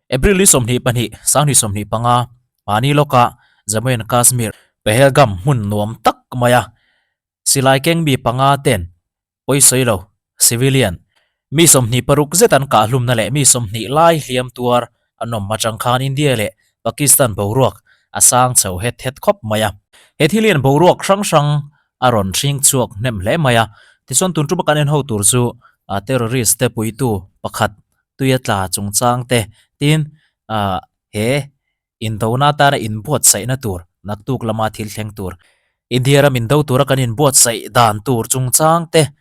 April ni 22, 2025, mahni lawka Jammu and Kashmir, Pahalgam hmun nuam tak maia silai keng mi panga ten pawisawi lo, civilian, mi 26 zet an kahhlumna leh mi 20 lai hliam tuar an awm atang khan India leh Pakistan boruak a sang chho het het khawp mai a. He thil hian boruak hrang hrang a rawn hring chhuak hnem hle mai a. Tichuan tun tuma kan en ho tur chu terrorist te puitu pakhat tuia tla chungchang te tin he Indona atana inbuatsaihna tur, naktuk lama thil thleng tur, India ram indo tura kan inbuatsaih dan tur chungchang te,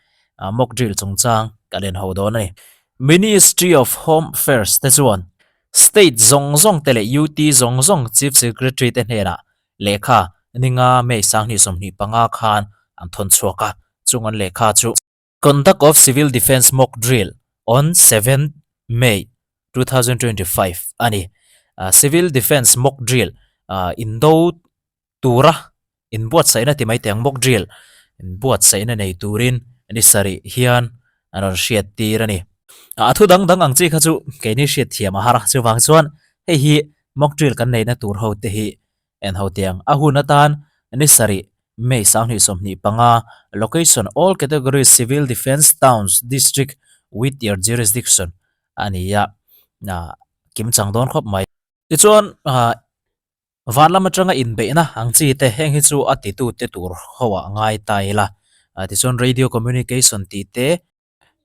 mock drill chungchang kan en ho dawn a ni. Ministry of Home Affairs te chuan State zawng zawng te leh UT zawng zawng Chief Secretary te hnenah lehkha ninga May 2025 khan an thawn chhuak a, chung an lehkha chu. Conduct of Civil Defence Mock Drill on 7 May 2025 a ni. Civil Defence Mock Drill indo tura inbuatsaihna ti mai teh ang mock drill inbuatsaihna nei turin ni sarih hian an rawn hriat tir a ni. A thu dang dang ang chi kha chu keini hriat thiam a har a, chuvang chuan hei hi mock drill kan neihna tur ho te hi En ho tiang a hun atan ni sarih May 2025, Location All categories Civil Defence Towns District with your jurisdiction a ni a, kim chang dawn khawp mai. Tichuan van lam atanga inbeihna ang chi te heng hi chu a titute tur ho ah ngai ta ila. Tichuan radio communication tih te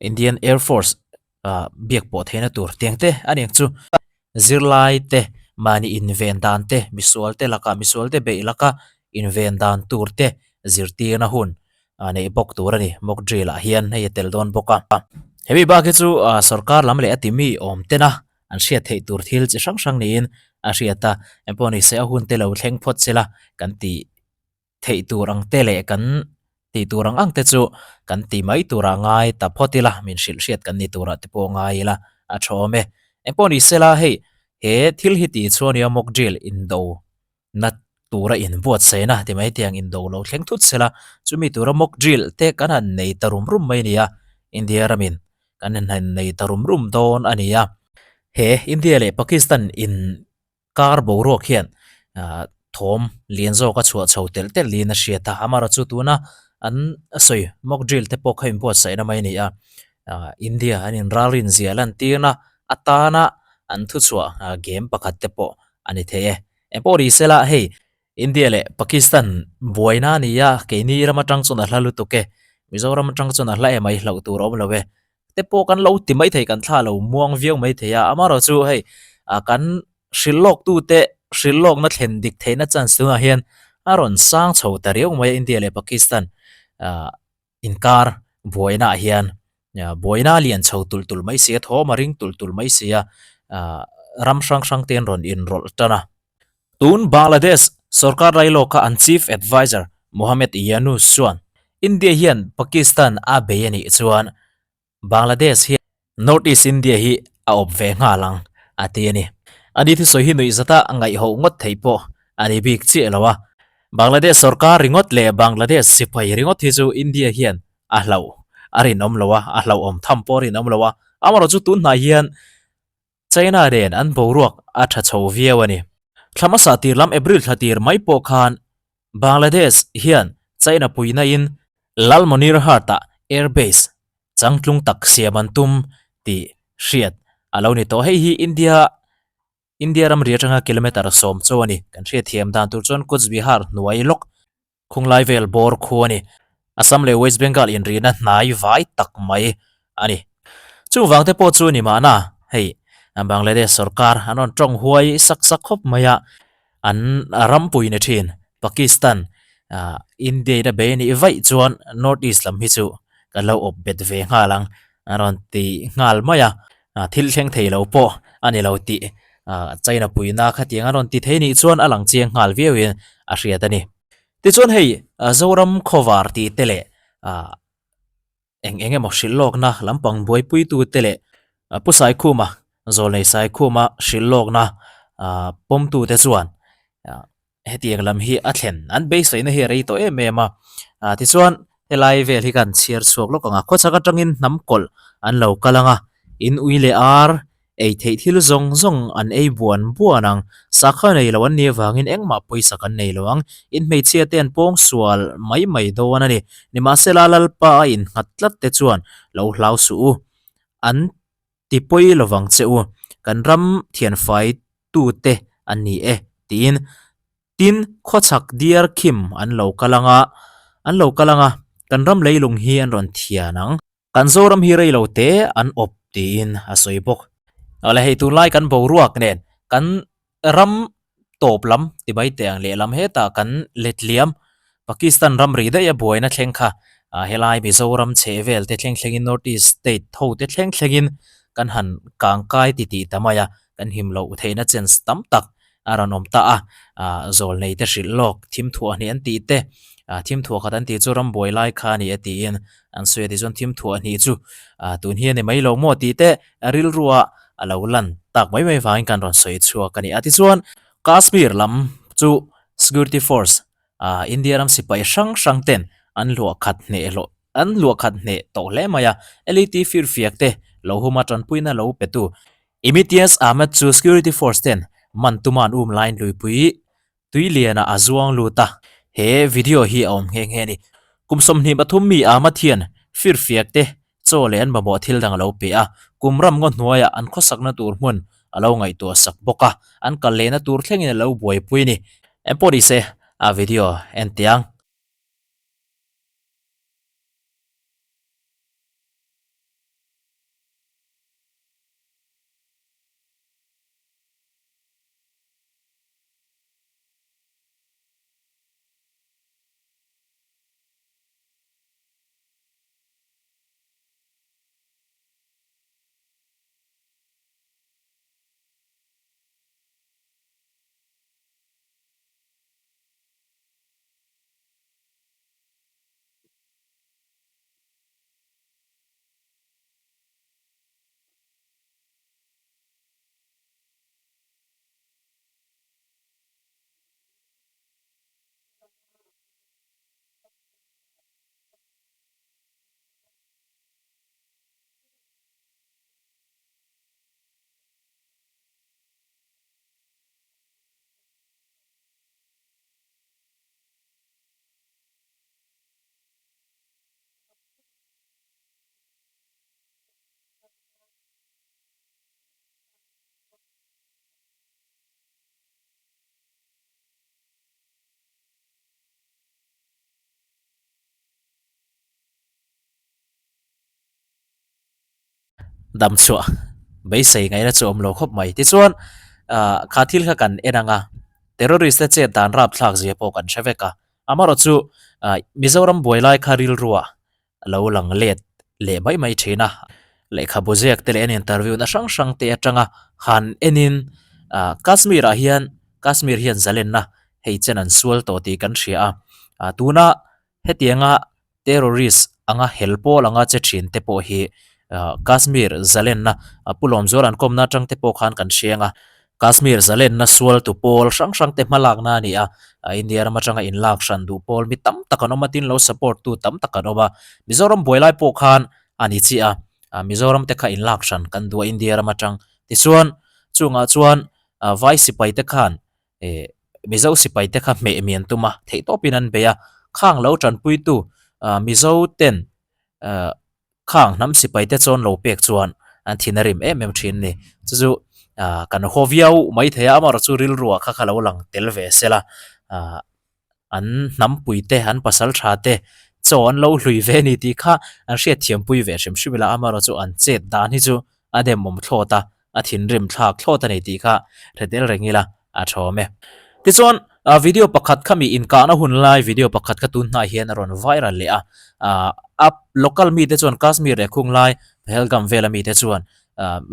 Indian Air Force ah biak pawh theihna tur tiang te a ni ang chu. Zirlai te mahni inven dan te misual te lakah misual te beih laka inven dan tur te zirtirna hun ah neih bawk tur a ni. Mock drill ah hian hei a tel dawn bawk a. Hemi bak hi chu ah sorkar lam leh a ti mi awm tena an hriat theih tur thil chi hrang hrang niin a hriat a. Engpawh ni se a hun te lo thleng phawt sela kan tih. Theih tur ang te leh kan tih tur ang ang te chu kan ti mai turah ngai ta phawt ila, min hrilh hriat kan ni turah te pawh ngai ila a tha awm e. Engpawh ni sela hei he thil hi tih chuan nia mock drill indo na tura inbuatsaihna ti mai tiang indo lo thleng thut sela chumi tura mock drill te kan han nei ta rum rum mai nia India ramin kan han nei ta rum rum dawn a ni a. He India leh Pakistan in Kar boruak hian thawm lian zawk a chhuah chho telh telh niin a hriat a, amaherawhchu tuna an sawi mock drill te pawh kha inbuatsaihna mai a ni a, India an inralrin zia lantirna atana an thuchhuah game pakhat te pawh a ni thei e. Engpawh ni sela hei India leh Pakistan buaina a ni a, keini ram atang chuan a hla lutuk e, Mizoram atang chuan a hla em a i hlauh tur a awm lo e, te pawh kan lo ti maithei kan thla lo muang viau maithei a amaherawh chu hei ah kan hrilh lawk tu te hrilh lawkna thlen dik theihna chance tunah hian a rawn sang chho ta riau mai a India leh Pakistan ah inkar buaina ah hian buaina a lian chho tulh tulh mai si a thawm a ring tulh tulh mai si a ah ram hrang hrang te an rawn inrawlh tan a. Tun Bangladesh sorkar lailawka an chief adviser Mohammed Yunus chuan India hian Pakistan a bei a nih chuan Bangladesh hian North East India hi a awp ve nghal ang a ti a ni. Ani thusawi hi nuihzata ngaihhoh ngawt theih pawh a ni bik chiah lo a. Bangladesh sorkar ringawt leh Bangladesh sipai ringawt hi chu India hian a hlauh a rinawm lo a, a hlauhawm tham pawh a rinawm lo a. Amaherawhchu tun hnai hian China nen an boruak a tha chho viau a ni. Thla hmasa tir lam April thla tir mai pawh khan Bangladesh hian China puihna in Lalmonirhat-ah air base changtlung tak siam an tum tih hriat a lo ni tawh. Hei hi India India ramri atanga kilometre 10 chaw a ni. Kan hriatthiam dan tur chuan Cooch Behar hnuai lawk Khunglai vel bawr khu a ni. Assam leh West Bengal inrihna hnai vai tak mai a ni. Chuvang te pawh chu ni mahna hei Bangladesh sorkar an rawn tawng huai sak sak khawp mai a, an rampui ni thin Pakistan India in a bei anih vaih chuan North East lam hi chu kan lo awp bet ve nghal ang an rawn ti nghal mai a, thil thleng thei lo pawh a ni lo tih China puina khatiang an rawn ti thei nih chuan a lang chiang nghal viauin a hriat a ni. Tichuan hei Zoram khawvar tih te leh eng eng emaw hrilh lawkna lampang buaipuitu te leh Pu Saikhuma Zawlnei Saikhuma hrilh lawkna pawmtu te chuan hetiang lam hi a thlen an beiseina hi a rei tawh em em a tichuan helai vel hi kan chhiar chhuak lawk ang a khawchhak atangin hnam kawlh an lo kal ang a in ui leh ar. Ei theih thil zawng zawng an ei buan buan ang. Sakha nei lo an nih avangin engmah pawisa kan nei lo ang. In hmeichhia te an pawng sual mai mai dawn a ni. Nimahsela Lalpa a innghat tlat te chuan lo hlau suh u. An ti pawi lovang che u. Kan ram thianfai tute an ni e tiin Tin, khawchhak diar khim an lo kal ang a, an lo kal ang a, kan ram leilung hi an rawn thian ang. Kan Zoram hi rei lo te an awp tiin a sawi bawk. Awle hei tunlai kan boruak nen kan ram tawp lam ti mai teh ang lehlam hetah kan letliam Pakistan ramri daih a buaina thleng kha helai Mizoram chheh vel te thleng thlengin North East state ho te thleng thlengin kan han kangkai titih ta mai a, kan him loh theihna chance tam tak a rawn awm ta a, ah zawlnei te hrilh lawk thim thuah hnih an tih te ah thim thuah khat an tih chu rambuai lai kha a ni a tiin an sawi a tichuan thim thuah hnih chu ah tun hi a ni mai lo maw tih te rilrua a lo lan tak mai mai vangin kan rawn sawi chhuak a ni a tichuan Kashmir lam chu security force ah India ram sipai hrang hrang ten an luah khat hneh hlawh an luah khat hneh tawh hle mai a LET firfiak te lo huma tanpuina lo petu Imitiaz Ahmed chu security force ten man tuma an um laiin luipui tui lianah a zuang lut a, he video hi a awm nghe nghe a ni. Kum 23 mi Ahmad hian firfiak te chaw leh an mamawh thil dang a lo pe a, kum ram ngaw hnuaiah an khawsakna tur hmun a lo ngaihtuah sak bawk a, an kal lehna tur thlengin a lo buaipui a ni. Engpawh nise a video en teh ang. Dam chhuah beisei ngaihna chu a awm lo khawp mai. Tichuan ah kha thil kha kan en ang a, terrorist te chet dan rapthlak zia pawh kan hre vek a. Amaherawhchu ah Mizoram buai lai kha rilruah a lo lang let leh mai mai thin a, lehkhabu ziak te leh an interview na hrang hrang te atanga han enin ah Kashmir ah hian Kashmir hian zalenna hei chen an sual tawh tih kan hria a, ah tuna hetianga terrorist anga hel pawl anga che thin te pawh hi ah Kashmir zalenna a Pu Lawmzual an kawmna atang te pawh khan kan hriang a. Kashmir zalenna sualtu pawl hrang hrang te hmalakna a ni a, India ram atanga inlak hran duh pawl mi tam tak an awm a, tin lo support tu tam tak an awm a. Mizoram buai lai pawh khan a ni chiah a, Mizoram te kha inlak hran kan duh a India ram atang. Tichuan, chungah chuan vai sipai te khan Mizo sipai te kha hmeh mian tum a, theihtawpin an bei a, khang lo tanpuitu Mizo ten Khang hnam sipai te chuan lo pek chuan an thin a rim em em thin a ni. Chu chu ah kan haw viau mai thei a, amaherawh chu rilruah kha kha lo lang tel ve sela ah an hnampui te an pasal tha te chaw an lo hlui ve a ni tih kha an hriatthiampui ve hrim hrim ila, amaherawh chu an chet dan hi chu a demawm thlawt a. a thinrim thlak thlawt a ni tih kha hre tel reng ila a thawm e. Tichuan, video pakhat kha mi inkahna hun lai video pakhat kha tun hnai hian a rawn viral leh a, a local mite chuan Kashmir leh khung lai Pahalgam vela mite chuan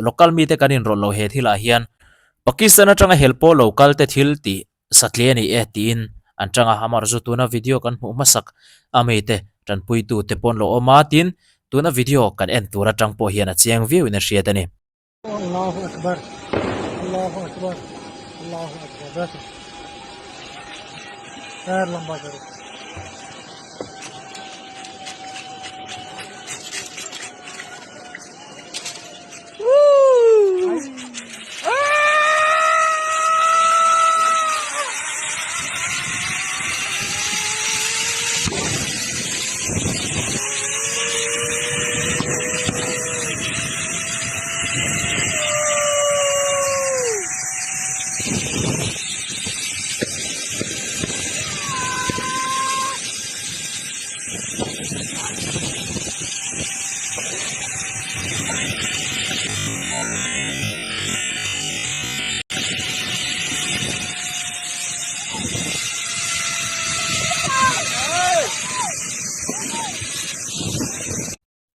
local mite kan inrawlh lo he thilah hian Pakistan atanga hel pawh lo kal te thil tih satli a ni e tiin an tang a, amaherawhchu chu tuna video kan hmuh hmasak a mite tanpuitu te pawn lo awm a tin tuna video kan en tur atang pawh hian a chiang viau in a hriat a ni. Allahu Akbar Allahu Akbar Allahu Akbar पैर लंबा करो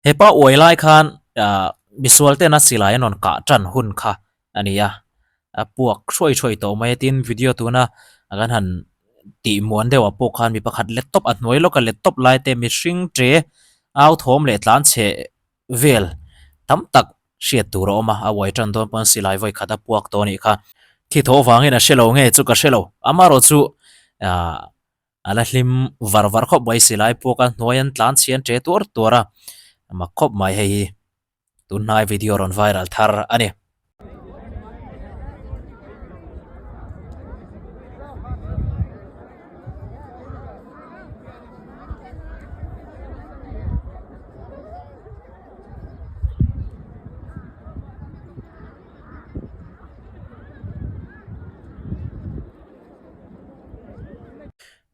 Hepa uai lai khan ah misual tena silai an rawn kah tan hun kha a ni a, a puak hruai hruai tawh mai a tin video tuna kan han tih muan deuh ah pawh khan mi pakhat let tawp a hnuai lawka let tawp lai te mihring che au thawm leh tlan chhe vel tam tak hriat tur a awm a, a uai tan dawn pawn silai vawi khat a puak tawh a nih kha. Thi tho vangin a hre lo nge chu ka hre lo, amaherawhchu ah A la hlim var var khawp mai silai pawh ka hnuai an tlan chhi an che tuar tuar a, mak khawp mai hei hi tun hnai video rawn viral thar a ni.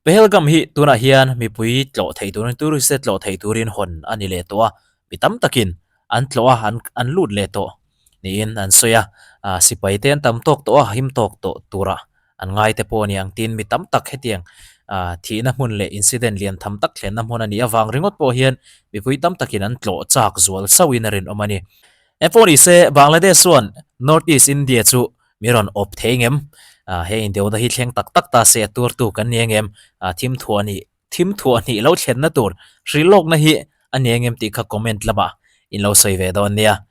Pahalgam hi tunah hian mipui tlawh theih turin tourist te tlawh theih turin hawn a ni leh tawh a, mi tam takin an tlawh a an an lut leh tawh niin an sawi a, ah sipai te an tam tawk tawh a him tawk tawh turah an ngai te pawh a ni ang tin mi tam tak hetiang ah thihna hmun leh incident lian tham tak thlenna hmun a nih avang ringawt pawh hian mipui tam takin an tlawh chak zual sauhin a rinawm a ni. Engpawh ni se Bangladesh chuan North East India chu Mi rawn awp thei ngem? Ah, he indeuhna hi thleng tak tak ta se a turtu kan ni angem? Ah, thim thuah nih, thim thuah hnih lo thlenna tur hrilhlawkna hi a ni angem tih kha comment lamah in lo sawi ve dawn nia.